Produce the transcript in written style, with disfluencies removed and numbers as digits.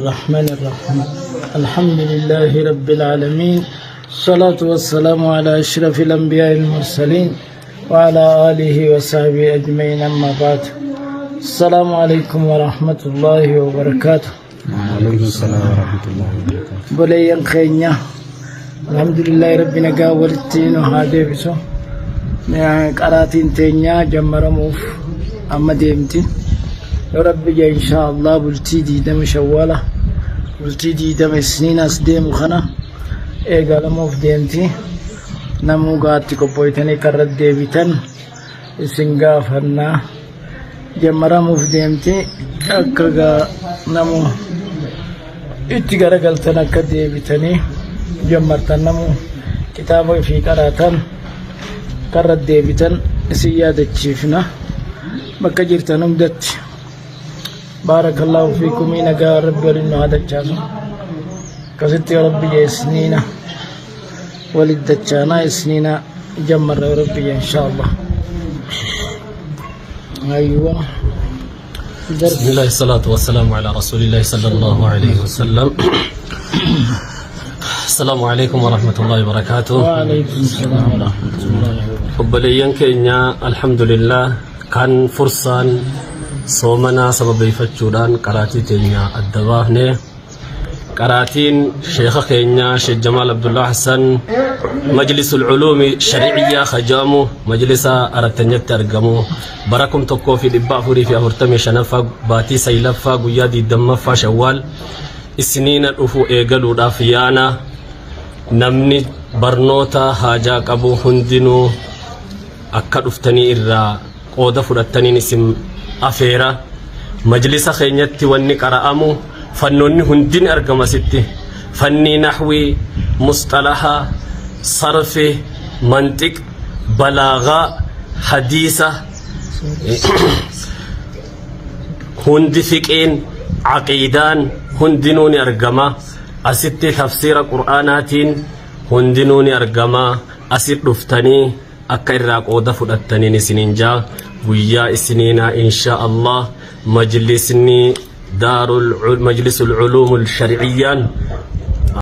الرحمن الرحيم الحمد لله رب العالمين الصلاة والسلام على أشرف الأنبياء المرسلين وعلى آله وصحبه أجمعين أما بعد السلام عليكم ورحمة الله وبركاته. وعليكم السلام ورحمة الله وبركاته. Obboleeyyan keenya, alhamdulillahi, rabbi nagaa walitti nu haa deebisu. Qaraatiin teenya jammaramuuf amma deemti yoo rabbi jee, inshaa Allah. Bultii 20 Shawwala, bultii 20 isniin as deemu kana eegalamuuf deemti. Namuu gaatti qophooytanii karra deebitan isin gaafannaa. Jammaramuuf deemti, akka gaa namuu itti garagaltan, akka deebitanii jammartan, namuu kitaaba ifii qaraatan, karra deebitan isin yaadachiifna bakka jirtan hundatti. Baarakallaahu fiikumii. Nagaa rabbi waliin nu haa dachaasu. Akkasitti yoo rabbi jee isniina walit dachaanaa, isniina jammarra yoo rabbi jee, inshaa Allah. Aywa. بسم الله، الصلاة والسلام على رسول الله صلى الله عليه وسلم. السلام عليكم ورحمة الله وبركاته. وعليكم السلام ورحمة الله وبركاته. Obboleeyyan keenya, alhamdulillah, kan fursaan soomanaa sababeeffachuudhaan qaraatii teenya adda baafne, qaraatiin sheeka keenya Sheekh Jamaal Abdullah Hassan, Majlisul Culuumi Shari'iyyaa kajamu, majlisa Arattanyatti argamu, bara 1445ffaa, baatii 9ffaa, guyyaa 20ffaa Shawwaal, isniina dhufu eegaluudhaaf yaana. Namni barnoota haajaa qabu hundinuu akka dhuftanii irraa qooda fudhattaniin isin afeera. Majlisa keenyatti wanni qara'amu fannoonni hundin argama sitti: fannii naxwii, musxalaha, sarfi, manxiq, balaagaa, hadiisa hundi, fiqiin, aqiidaan hundinuu ni argama asitti. Tafsiira qur'aanaatiin hundinuu ni argama. Asit dhuftanii akka irraa qooda fudhattaniin isiniin jaa. Guyyaa isiniinaa, insha Allah, majlisni daarul majlisul culuumul sharciyyaan